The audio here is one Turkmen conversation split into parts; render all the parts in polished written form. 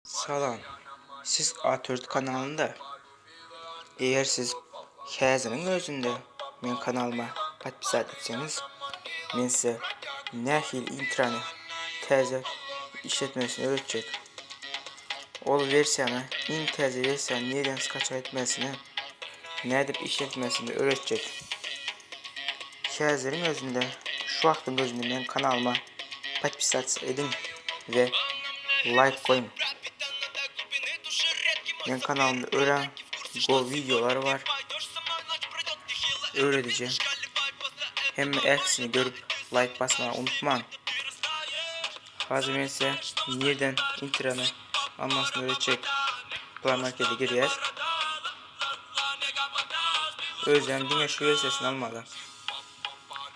Salam. Siz A4 kanalynda. Eger siz häziriň özünde meň kanalyma podpisat etseňiz, men size nähili intrany täze işletmesini öwretjek. Ol wersiýany, iň täze wersiýany nirden skaçat etmesini, nädip işletmesini öwretjek. Häziriň özünde, şu wagtyň özünde meň kanalyma podpisats ediň we laýk goýuň. Meň kanalymda örän gowy wideolar bar. Öwrediji. Hemme ählisini görüp laýk basmagy unutmaň. Hazir men size nirden intrany almasyny öwretjek. Play Markete girýäs. Özem diňe şu wersiýasyny almaly.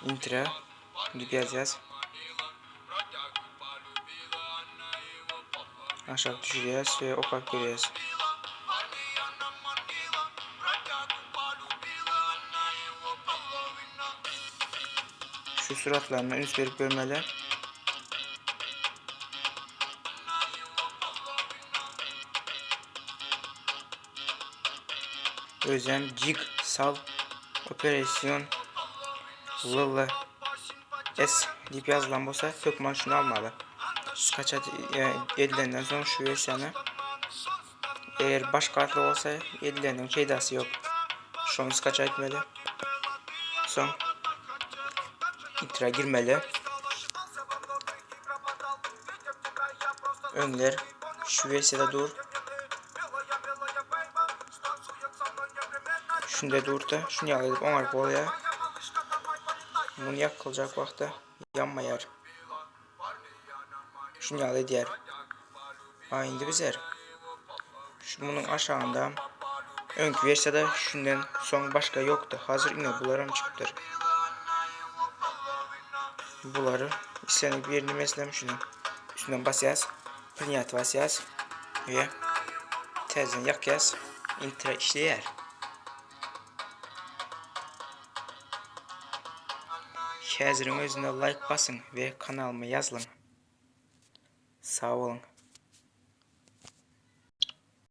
Intra diýip ýazýas. Aşak düşürýäs we okap görýäs. Şu suratlaryna üns berip görmeli. Özem Jig Saw Operation LL S diýip ýazylan bolsa hökman şuny almaly. Skaçat e, edilenden soň şu wersiýany eger başga atly bolsa edileniň peýdasy ýok. Şony skaçat etmeli. Soň intra girmeli. Öňler şu wersiýada dur. Şunda durda, şuny ýaly edip oňaryp bolýar. Muny ýakyljak wagtda ýanmaýar. Şuny ýaly edýär. A indi bizer. Şu munuň aşagynda öňki wersiýada şundan soň başga ýokdy. Hazir ine bularam çykypdyr. Bulary islendik birini meselem şuny üstünden basýas. Prinýat basýas we täzeden ýakýas. Intra işleýär. Häziriň özünde laýk basyň we kanalyma ýazylyň. Sag boluň.